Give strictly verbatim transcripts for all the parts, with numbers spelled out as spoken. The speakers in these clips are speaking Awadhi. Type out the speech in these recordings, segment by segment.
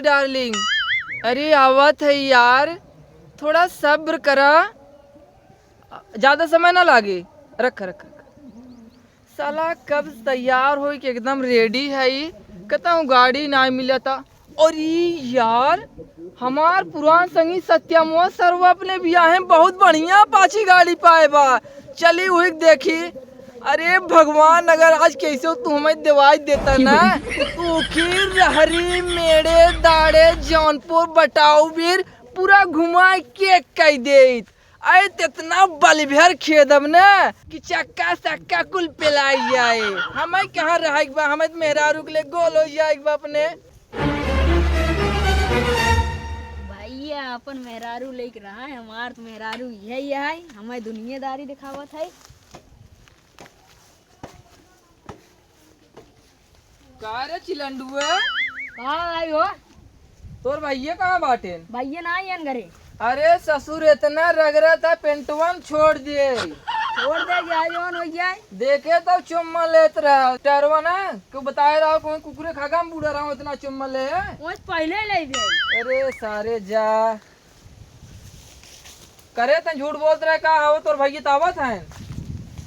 डार्लिंग। अरे आवत है यार, थोड़ा सब्र करा, ज्यादा समय ना लागे। रख, रख, रख। साला कब तैयार होई कि एकदम रेडी है, कतहूँ गाड़ी ना मिलता। और ई यार, हमार पुरान संगी सत्यमवा सरवा अपने बियाहे बहुत बढ़िया पाछी गाड़ी पाए बा। चली उही के देखी। अरे भगवान, अगर आज कैसे तू हमें देवाई देता ना, तू की रहरी मेड़े दाड़े जौनपुर बटाऊ बीर पूरा घुमा के कह देत। अरे तेतना बल भर खेदब ना कि चक्का सक्का कुल पेलाई जाए। हमें कहाँ रहे के बा, हमें तो मेहरारू के लिए गोल हो जाए के बा अपने। भैया अपन मेहरारू लेके रहा है, हमार तो मेहरारू यही है, हमें दुनियादारी दिखावत है। का रे चिलंडुआ? का भाई हो? तोर भैया कहाँ बाटेन? भैया ना आइयन घरे। अरे ससुर, इतना रगड़ा था, पेंटवन छोड़ दिए। छोड़ दे, जा जौन हो जाए। देखे तो चुम्मा लेत रहा, टरवा ना, क्यों बताए रहा, कोई कुकुरे खागा में बूड़ा रहा, इतना चुम्मा ले। वो पहले ले गए। अरे सारे जा। करे तैं झूठ बोलत रहे, का हो तोर भैया त आवत हैं?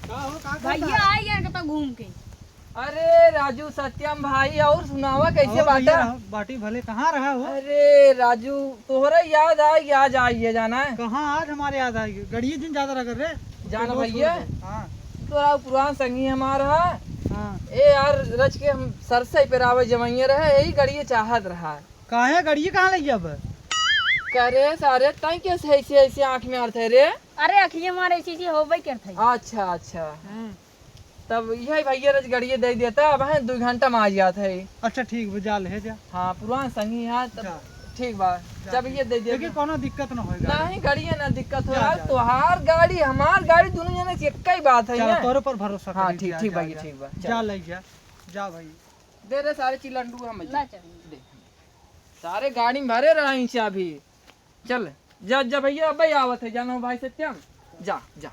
का हो, का करत भैया है? आइ गए कतौ घूम के। अरे राजू, सत्यम भाई, और सुनावा कैसे और बाटा? भैया, बाटी भले, कहाँ रहा हो? अरे राजू, तोहरा याद आ, याद आ ये जाना है। कहाँ आज हमारे याद आएगी? गड़िए दिन ज्यादा रह रे। जाना तो भैया, छोड़ दे। हाँ। तोरा पुरान संगी हमारा है। हाँ। ए यार, रच के हम सरसई पे रावे जमैया रहे, यही गड़िए चाहत रहा। काहे गड़िए कहाँ लइ जाबे? करे सारे, तैं कैसे ऐसे, ऐसे आँख में आर थे रे? अरे अखिए मारे ऐसे, ऐसे होबे करत है। अच्छा, अच्छा। हाँ। तब यही भैया रच गड़िए दे देता, अब हैं दो घंटा में आ जात है। अच्छा ठीक बा, जा ले जा। हाँ, पुरान संगी है, तब जा। ठीक बा, जा, जब ठीक। ये दे देता। लेकिन कोनो दिक्कत ना होएगा। नहीं, गड़िए ना दिक्कत हो जा, यार, जा। तोहार गाड़ी, हमार गाड़ी, दोनों जने से एक ही बात है चला, ना। तोरे पर भरोसा हाँ, करी, ठीक, जा, ठीक जा, भाई, जा। ठीक बा, जा चल। ले जा, जा भाई। दे रे सारे चिलंडू हम ला चल। दे। सारे गाड़ी में भरे रहा ही चाभी। चल, जा, जा भैया, अबे आवत है, जाना हो भाई सत्यम, जा, जा।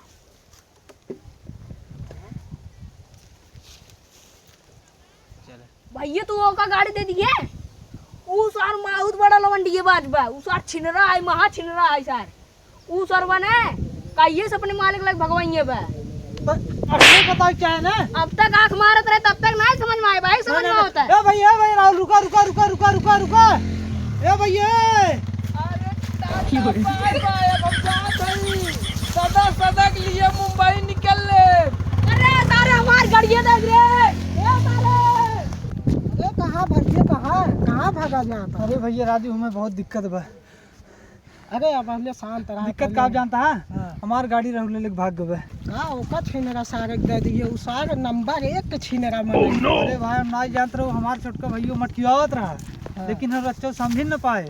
चल। भैया, तू ओका गाड़ी दे दिए? ऊ सार बहुत बड़ा लवंडिये बाज बा, ऊ सार छिनरा है, महा छिनरा है सार। ऊ सरवा ने कहिए से अपने मालिक लग भगवाइए बा। तो अपने बताओ क्या है ना? अब तक आँख मारत रहे, तब तक नहीं समझ में आए भाई, समझ नहीं, में नहीं, होता है। ए भैया, ए भाई, राहुल, रुका, रुका, रुका। ए भैया। अरे टाटा, बाय बाय, अब हम जात हई। सदा, सदा के लिए मुंबई निकल ले। अरे सारे, हमार गड़िए देख रे। ए सारे। अरे कहाँ भैया, कहाँ, कहाँ भागा जाता? अरे भैया राजू, हमें बहुत दिक्कत बा। अरे अब हमने शांत रहा, दिक्कत पहले का जानता है? हाँ। हमार गाड़ी राहुल लेके भाग गबे। का ओका छिनरा सारे के दे दिए, उ सारे नंबर एक के छिनरा मारे। Oh no! अरे भाई, हम नाई जानत रहो, हमार छोटका भैया मटकियावत रहा, हाँ। लेकिन हम रच्चो समझी न पाए।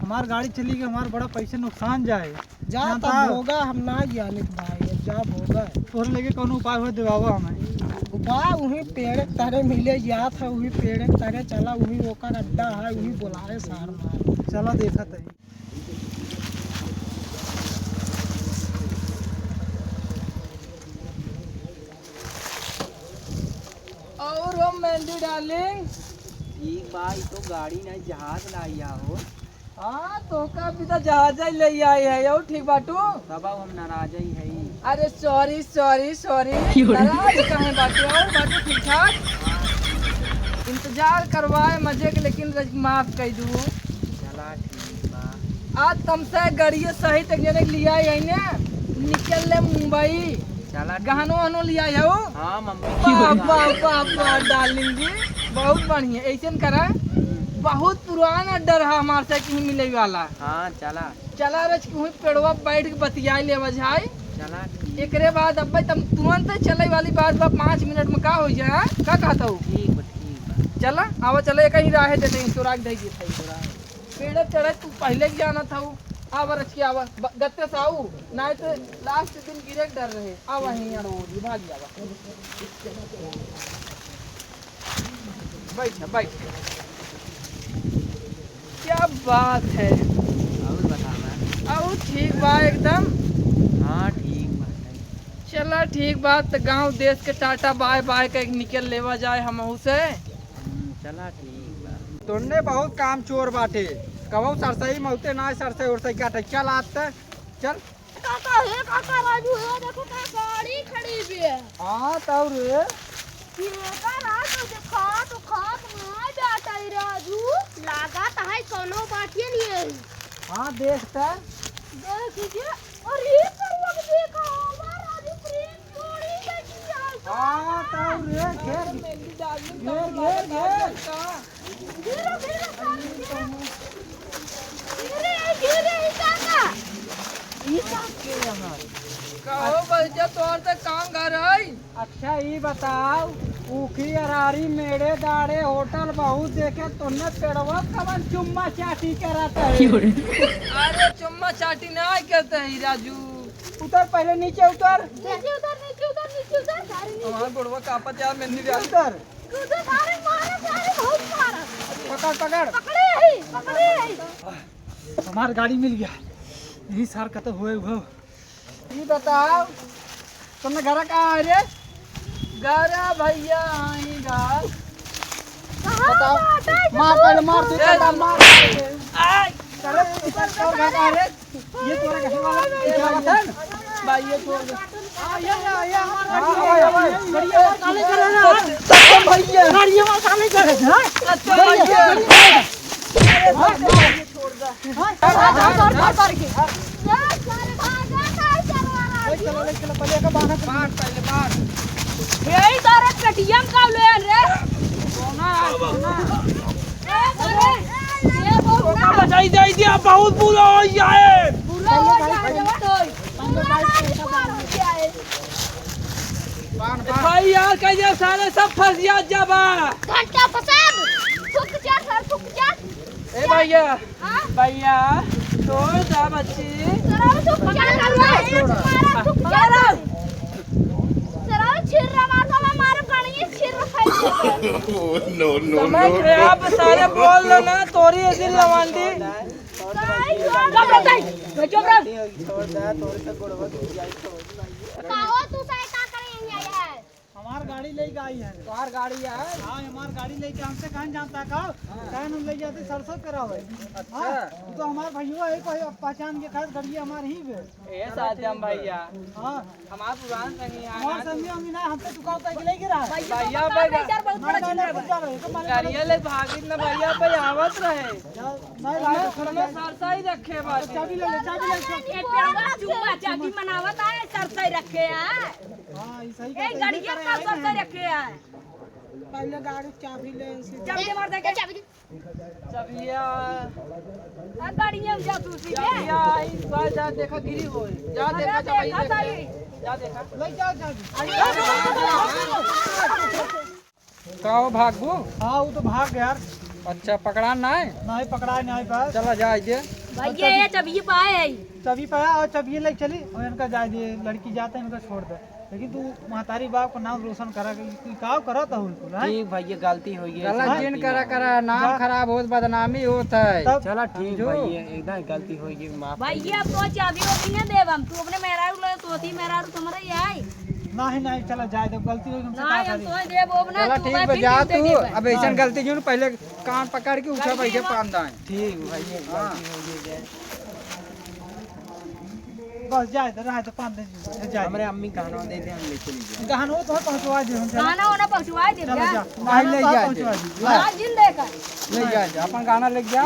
हमार गाड़ी चली गई, हमार बड़ा पैसे नुकसान जाए। जा जानता तब है? भोगा, हम ना जानित भाई, अब जा भोगा। तोहरे लगे कौनो उपाय हो, दिवावा हमें। उपाय वही पेड़ के तरे मिले जात है, वही पेड़ के तरे चला, वही ओकर अड्डा है, वही बोलाए सार मार। चला देखत है। और हो मेहंदी डार्लिंग? ठीक बा, ई तो गाड़ी नहीं, जहाज लाई हो। हाँ, तोहका भी तो जहाज ही ले आई है, और ठीक बाटू? तब हम नाराज ही है। अरे sorry, sorry, sorry। क्यों रे? नाराज काहे बाटू? और बाटू ठीक ठाक? इंतजार करवाए मजे के, लेकिन रज-, माफ कर दू। चला ठीक बा। आज तुमसे गड़िए सहित एक जने के लिया आई ने, निकल ले मुंबई। चला ठीक। गहनो वहनो लिया हो? हाँ, मम्मी वाह, वाह, वाह, वाह, डार्लिंग जी, बहुत बढ़िया। ऐसे न करा, हम्म। बहुत पुराना डर है हमार से कहीं मिले वाला। हाँ, चला। चला रच के वहीं पेड़वा बैठ के बतियाई लेवा जाए। चला ठीक। एकरे बाद अब भाई तुम तुरंत चले वाली बात बा, पाँच मिनट में का हो जाए, हाँ? का कहता हूँ? ठीक बा, ठीक बा। चला, आवा चला, एक ही राह देते हैं, चोरा के दे देते हैं। पेड़ चढ़े तू पहले के जाना था वो। आवा रच के आवा, ब-, गत्ते से आऊ, नहीं तो last दिन गिरे के डर रहे। आवा ही यार, वो भी भाग जावा। बैठ, बैठ। क्या बात है? और बतावा। और ठीक बा एकदम। हाँ, ठीक बा। चला ठीक बा, त गाँव देश के टाटा बाय बाय कह के निकल लेवा जाए हमहू से। हम्म, चला ठीक बा। तोन्ने बहुत काम चोर बाटे। कबहू सरसई मौते ना सरसई उरसई का चल आत। चल। काका, हे काका राजू, हे देखो का गाड़ी खड़ी भी है। हाँ, तौ रे। ये का राजू देखा तो खात ना जाता है राजू। लागत है कोनो बाटिए नहीं है। हाँ, देख त। देख लीजिए। और ये सब लोग देखा, हमारा राजू प्रेम जोड़ी देखी है। हाँ, तौ रे, घेर। अरे मेरी डार्लिंग, घेर, घेर, घेर। घेरो, घेरो, घेरो। घेरे, घेरे, ई का का? ई का के यहाँ? कहो भैया, तोर त काम घर है। अच्छा, ई बताओ, ऊखी अरारी मेड़े दाड़े होटल बहुत देखे, तोन्ने पेड़वा कवन चुम्मा चाटी करत है? अरे, चुम्मा चाटी ना करते हैं राजू। उतर, पहले नीचे उतर। नीचे उतर, नीचे उतर, नीचे उतर, सारे नीचे। हमारा गोड़वा कांपत यार, मेहंदी नीचे डाल। उतर। कूदो, मारे, मारे, मारे, बहुत मारा। पकड़, पकड़। पकड़े ही, पकड़े ही। हमार गाड़ी मिल गया। यही सार कत हुए हो। ई बताओ, तुमने घर कहाँ है रे? घर भैया, आई घर। कहाँ बताओ। बाटे मार, पहले मार, तू ए, पहले मार। आय। अरे, इधर और घर कहाँ है रे? ये तोरा कहे वाला क्या बात है? भाई, ये छोड़ दे। आ, ये, ये, ये हमारा हाँ, भाई, भाई। बढ़िया, काले करे ना। सत्यम भैया। बढ़िया, काले करे, हाँ? सत्यम भैया। हाँ, हाँ, हाँ, हाँ, हाँ, हाँ। ले चलो, ले चलो, पहले का बांध। बांध, पहले बांध। यही तारे पेटीएम का ले रे। सोना, सोना। ए, अरे, ए, बहुत बुरा। बचाई जाई दिया, बहुत बुरा हो जाए। बुरा हो जाए, जब तो। बुरा हो जाए। भाई यार, कहिए सारे सब फंस गया जबा। घंटा फसाद। थुक जा सर, थुक जा। ए भैया, हाँ? भैया, छोड़ दा बच्ची। सराव थुक जा, सराव थुक जा। सराव छिर्रा मार, मार, मार, कहीं छिर्रा खाई। No, no, समय no, खराब, no। सारे बोल दो ना, तोरी ऐसी लवांडी। चुप रह, चुप रह। छोड़ दे, तोरे से गोड़वा टूट जाई, छोड़ दे। का हो, तू सारे का करे यहाँ आया है? हमार गाड़ी लेके आई है। तोहार गाड़ी है? हाँ, हमार गाड़ी लेके हमसे कहाँ जानता है का? हाँ। कहाँ हम ले जाते सरसों करावे। अच्छा। हाँ, तू तो हमार भैया है, कोई अब पहचान के खास गाड़ी हमार ही बे। ए साजन भैया। हाँ। हमार पुरान संगी है। हमार संगी वंगी ना, हमसे तू कहाँ तक लेके रहा? भैया भैया, भाई। यार बहुत बड़ा नहीं, चिल्ला नहीं, रहा है। कुछ ज्यादा है, तो माने गाड़िया ले भागित ना भैया, भाई आवत रहे। जा, नहीं, नहीं, भाई, नहीं, सरसा ही रखे बाटे। चाबी ले ले, चाबी ले, चाबी। ये पेड़वा चुम्मा चाटी मनावत है, सरसा ही रखे है। हाँ, ई सही ए, बात है, गाड़िया ये का करे सरसा है। रखे है। पहले गाड़ी चाबी ले, इनसे चाबी मार दे के। चाबी दे। चाबिया। आ, गाड़िया में जा तू सीधे। चाबिया, ई बाहर जा, देखा गिरी होई। जा देखा, देखा चाबी देखा। जा देखा। ले जा चाबी। का हो भागबू? हाँ, वो तो भाग गया यार। अच्छा, पकड़ा ना है? नहीं, पकड़ा नहीं बस। चला जाए दे। भैया, ये चाबी पाए है। चाबी पाया और चाबी ले चली और इनका जाए दे, लड़की जाते हैं, इनका छोड़ दे। लेकिन तू महतारी बाप का नाम रोशन करा के, तू का करत हो बिल्कुल, हैं? ठीक भैया, गलती हो गई। गलत हाँ? जिन करा, करा, नाम जा। खराब होत, बदनामी होत है। तब चला ठीक समझो। भैया, एकदम गलती हो गई, माफ कर भैया, दे। अब तो चाबी वाबी ना देब हम, तू अपने मेहरारू ले, तोती मेहरारू तुम्हारे ही आई। नहीं, नहीं, चला जाए दे, गलती हो गई, हमसे नहीं, का हम करी? तो देब, वो ना चला तू ठीक भाई बा, फिर जा नहीं तू, देबे। अब ऐसन नहीं। गलती जो पहले कान पकड़ के उठा, बैठे पान दाएं। ठीक भाई, ये हाँ। गलती हो गई है। बस जाए दे, रहे तो पान दे दीजिए, जाए दे। हमरे अम्मी गहना दे दे, हम ले चली जाए। गहना तो पहुँचवा दे, हम चला। गहना होना पहुँचवा दे, चला जा। जा। नहीं, ले गहना जाए दे। पहुँचवा दे। हाँ, जिन देखा। ले जाए दे, अपन गहना ले जा।